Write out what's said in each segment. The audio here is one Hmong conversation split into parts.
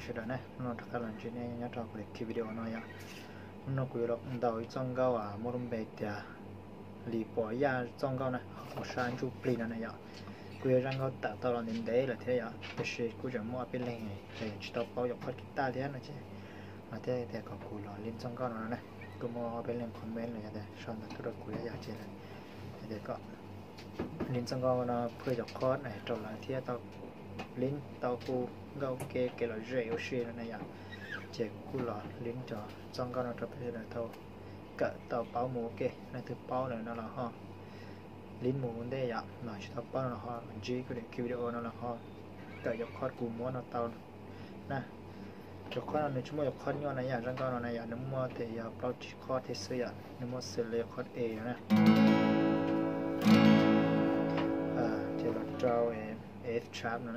Sawv daws na, hnub no rov qab los ntsib nej nyob rau kuv daim video no yom. Hnub no kuv yuav los ntaus ib txoj nkauj muaj lub npe tias Lis Pom Yaj txoj nkauj na, ho kuv sab ntsuj plig no na yom. Kuv yuav zaj nkauj tawm tau los ntev ntev lawm thiab yom, tiam sis kuj tseem muaj ob peb leeg tsis tau paub yuav qhov guitar thiab no ces, no thiaj tias kom kuv los leej txoj nkauj no na. Kuj muaj ob peb leeg comment los yog tias sau ntawv tuaj rau kuv yom, ces hais tias kom leej txoj nkauj no phuaj cov qhov rau lawv thiab tau leej tau hu nkauj kev kev lom zem ua si no na yom. Ces kuv kuj los leej cov txoj nkauj no rau peb sawv daws tau kawm tau paub mus ua ke, leej twg paub lawm no los ho leej mus ua ntej yom, los tsis tau paub no los ho los ntsib kuv daim video no los ho kawm cov qhov kuv muab no tau na. Cov qhov no nws tsis muaj cov qhov nyuaj na yom, zaj nkauj no na yom, nws muaj tias yog plaub tsib qhov thiab xwb yom, nws muaj xws li qhov A no na, ces los rau F sharp no,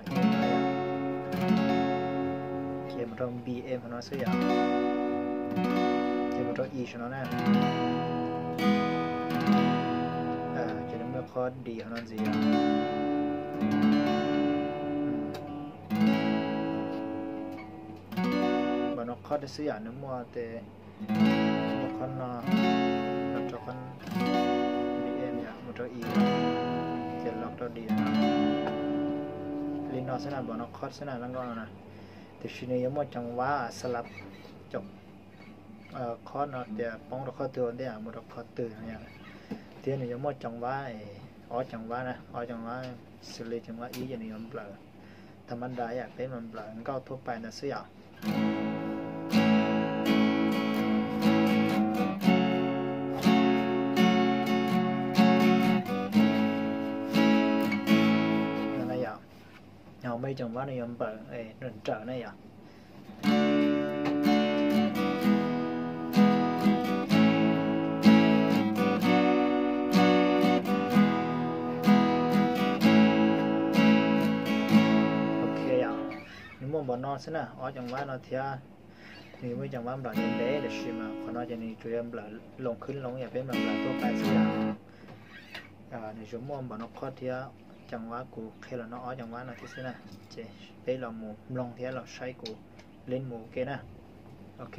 ces mus rau B M hauv no xwb yom, ces mus rau E saum no na, ces nws muaj qhov D hauv no ntxiv yom. Npaum no qhov thiab xwb yom, nws muaj tes, muaj qhov no los rau qhov B M yom, mus rau E, ces los rau D no. Li no xwb na, npaum no qhov xwb na, zaj nkauj no na. Tiam sis nws yuav muaj ceev vab xab lab cov qhov no tias poob rau qhov twg ua ntej mus rau qhov twg no yom. Thiab nws yuav muaj ceev vab, ob ceev vab na, ob ceev vab xws li ceev vab ib ces nws yuav nplawm tag mab da yom, peb mas nplawm nkauj thuab pais ntawd xwb yom. Yog, muaj ib ceev vab nws yuav nplawm nrawm na yom. Ok yom, nws muaj npaum no xwb na, ob ceev vab no thiab. Nws muaj ib ceev vab nplawm ntev ntev, tiam sis mas qhov no ces nws tsuas yog nplawm loos khwb loos yom, peb nplawm nplawm tuaj pais xwb yom. Nws tsuas muaj npaum no qhov thiab, ceev vab kuv qhia los no ob ceev vab no thiab xwb na. Ces peb los mus mloog thiab los saib kuv leej mus ua ke na. Ok.